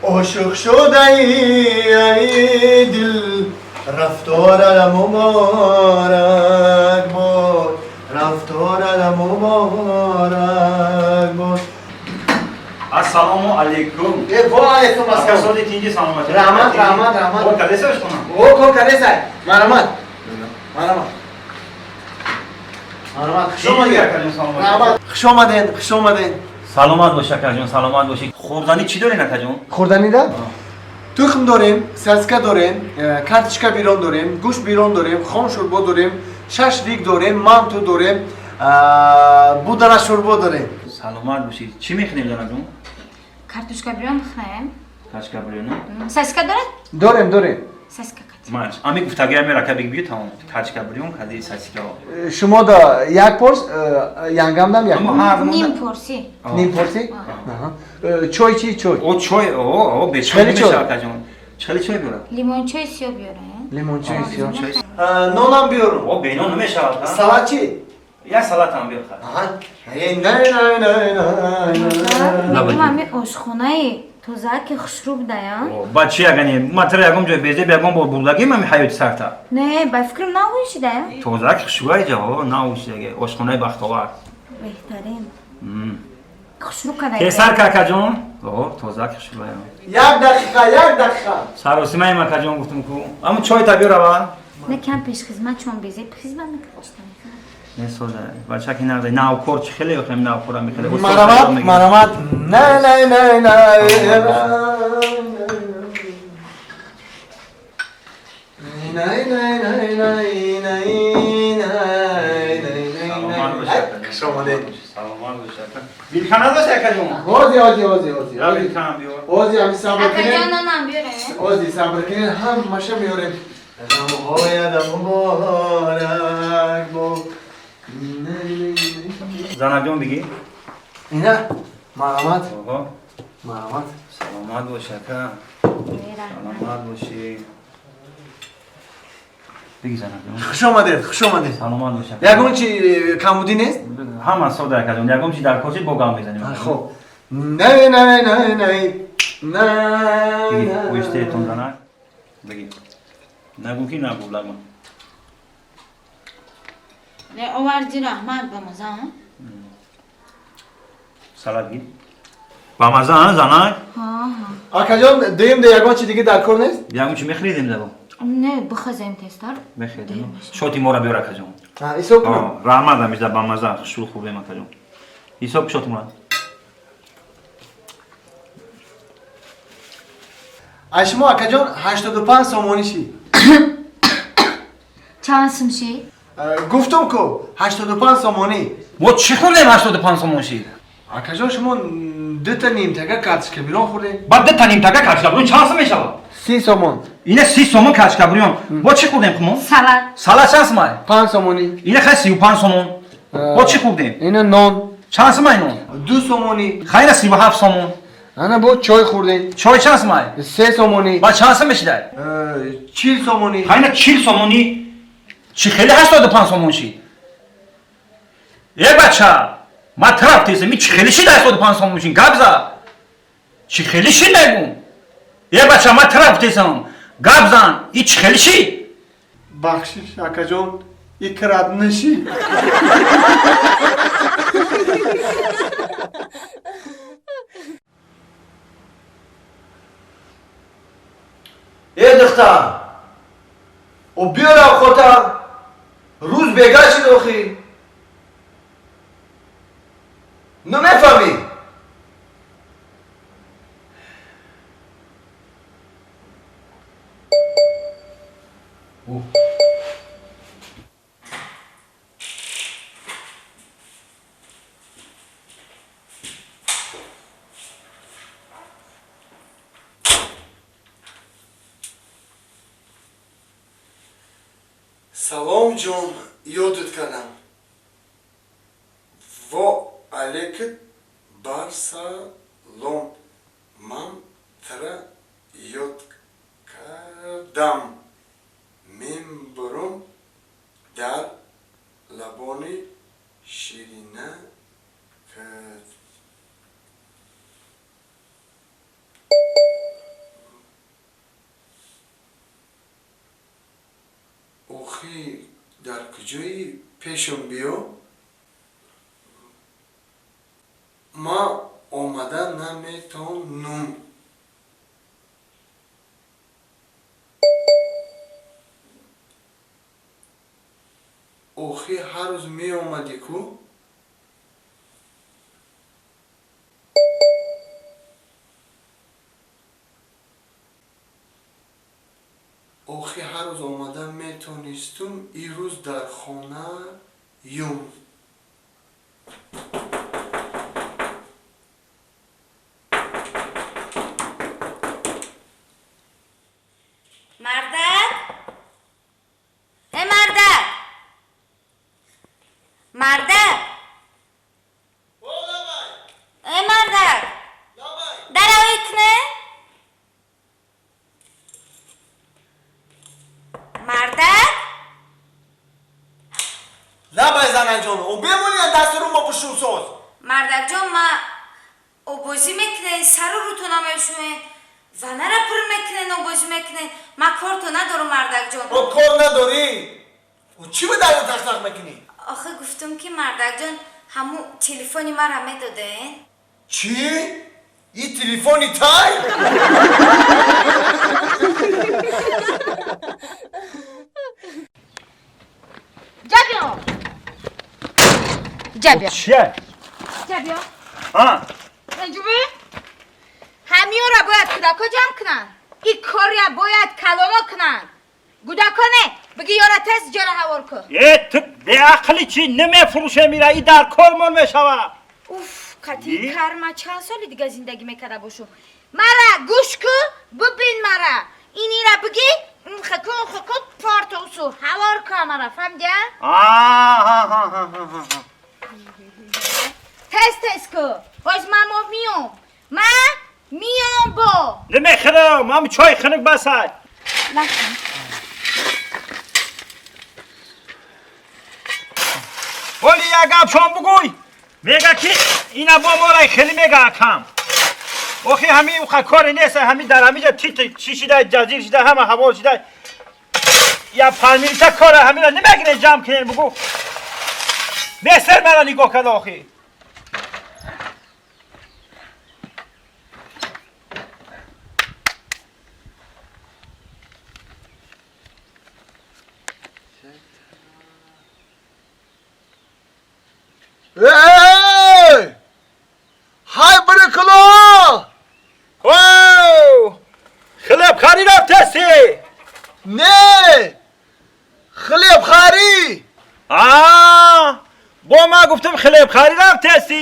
Ошиқ шудаи ай дил, рафторам муборак бод, рафторам муборак бод. Ассалому алейкум. Ва алейкум ассалом. Акасоди тинҷи, саломатӣ. Раҳмат, раҳмат, раҳмат. Кор кардесаш хона? О, кор кардесай. Марҳамат. Марҳамат. Марҳамат. Хуш омадед. Раҳмат. Хуш омадед, хуш омадед. Саломат бош, акаҷон, саломат бошӣ. Хӯрданӣ чӣ дорен, акаҷон? Хӯрданида? Тухм дорем, саска дорем, карточка бирон дорем, гӯшт бирон дорем, хом шӯрбо дорем, шашлик дорем, манту дорем, будана шӯрбо дорем. Саломат бошӣ. Чӣ мехӯрем, занаҷон? Картошка бирён бихӯрем. Картошка бирён? Саска дорад? Дорем, дорем. Саска кати. Мач. Ами гуфтаги ами рака биг бию тамом. Картошка бирён кади саска. Шумо да як порс, янгамдам як. Ним порси. Ним порси? Чой чи чой? О чой, о, о, бечой мешавад, акаҷон. Чӣ чой биёрад? Лимон чой сиё биёрем. Лимон чой сиё. Нонам биёрам. О, бенон намешавад. Салат чи? Як салат ҳам биёр. Аҳа. Не, не, не, не. Ами ошхонаи тоза ки хушрӯ будая. Ба чи ягане? Ма тара ягон ҷой безеб ягон бор бурдагим ами ҳаёти сарта. Не, ба фикрам навушидая. Тоза ки хушрӯ ҷа, о, навушидаге. Ошхонаи Бахтовар. Беҳтарин. Хушрӯ кадай. Тезтар ка, акаҷон. О, тоза ки хушрӯ. Як дақиқа, як дақиқа. Саросимаем, акаҷон, гуфтум ку. Аму чой та биёр аввал. Не кам пеш хизмат чон безеб хизмат мекунад. Не соза. Бача ки нағзай навкор чи хеле охем навкора мехеле. Марамат, марамат. Не, не, не, не. Не, не, не, не, не, не, не. Хуш омадед. Саломат бош, ака. Билхана дош, акаҷон? Ози, ози, ози, ози. Я билхана биёр. Ози, ами сабр кунед. Акаҷон, нонам биёрем. Ози, сабр кунед, ҳамаша меорем. Ғамҳоят муборак бод. Занаҷон, бигӣ. Ина, марҳамат. Марҳамат. Саломат бош, ака. Саломат бошӣ. Бигӣ, занаҷон. Хуш омадед, хуш омадед. Саломат бош, ака. Ягон чи камбудӣ нест? Ҳама сода, акаҷон. Ягон чи дар кор бо гам мезанем. Хоб. Не, не, не, не, не. Бигӣ, оҳистаетон, занак. Бигӣ. Нагӯ ки нагӯ лагма. Не оварди, раҳмат, ба маза. Салат гир. Ба маза, занак? Акаҷон, дуюм да ягон чи дига дар кор нест? Ягон чи мехӯридем дабо? Не, бихазем тезтар. Мехӯридем. Шоти моро биёр, акаҷон. Ҳисоб кунам. Раҳмат, амизда ба маза, хушрӯ хӯрдем, акаҷон. Ҳисоб шоти моро. Аз шумо, акаҷон, 85 сомонӣ шид. Чанд сум шид? Гуфтум ку, 85 сомонӣ. Мо чӣ хӯрдем 85 сомон шид? Акаҷон, шумо дута нимтага карточка бирон хӯрдем. Баъд дута нимтага карточка бирон чанд сум мешавад? 30 сомон. Ина 30 сомон карточка бирон. Мо чӣ хӯрдем хумо? Салат. Салат чанд сумай? 5 сомонӣ. Ина хай 35 сомон. Мо чӣ хӯрдем? Ина нон. Чанд сумай нон? 2 сомонӣ. Хай ина 37 сомон. Ана бо чой хӯрдем. Чой чанд сумай? 3 сомонӣ. Ба чанд сум мешидай? 40 сомонӣ. Хай ина 40 сомонӣ. Чӣ хеле 85 сомон шид? Э бача, ма тараф тезем, ми чӣ хеле шид 85 сомон шид? Гап за. Чӣ хеле шид мегум? Э бача, ма тараф тезам. Гап зан, и чӣ хеле шид? Бахшиш, акаҷон, икрат нашид. Э духтар, о биёр авқота, рӯз бега шид охи. Ну мефаҳмӣ? Салом, ҷон, ёдат кардам. Во алейкум барсалом. Ман тра ёд кардам. Мебурам дар лабони ширина кард. Куҷои пешам биё? Ман омада наметонум. Охи ҳар рӯз меомадӣ ку? Охи ҳар рӯз омада метонистум, ирӯз дар хонаюм. Мардак? Э мардак! Мардак! Э мардак! Даравӣ кне? Мардак? Лабай занаҷон, о бемонӣ дастуру мо бушусоз. Мардакҷон, ма обозӣ мекунен, сару рӯто намешӯен, ванара пур мекунен, обозӣ мекунен. Ма корто надорум, мардакҷон. О кор надорӣ? О чӣ ба дару тақ-тақ мекунӣ? Охи гуфтум ки мардакҷон, ҳаму телефони мара медоден. Чӣ? И телефони тай? Ҷабиё! Ҷабиё! Чия? Ҷабиё! А? Ҷуби? Ҳамиёра бояд кӯдако ҷамъ кунанд. И коря бояд калоно кунанд. Кӯдаконе, биги ёра тез ҷора ҳавор кун. Э, ту беақли чӣ намефурӯшем ира, и дар кормон мешавад. Уф, қати карма чанд соли дига зиндагӣ мекарда бошум. Мара гӯш ку, бибин мара. Инира биги, хакун хакун портосу ҳавор ку мара, фаҳмидя? А. Тез тез ку. Ҳоз ман мо миём. Ман миём бо. Намехӯрам, ҳам чой хунук басад. Нахӯр. Оли як гап шом бугӯй. Мега ки ина бо морай хеле мега акам. Охи ҳами уқа кори нест, ҳами дар ҳамиҷа тит чӣ шида, ҷазир шида, ҳама ҳаво шида. Я панҷ минута кора ҳамина намегирен ҷамъ кунен бугӯ. Нестер мара нигоҳ карда охи. Ey! Hay bırıkılo! Оу! Хлебхарӣ рафтасӣ? Не! Хлебхарӣ! А, бо ман гуфтам хлебхарӣ рафтасӣ.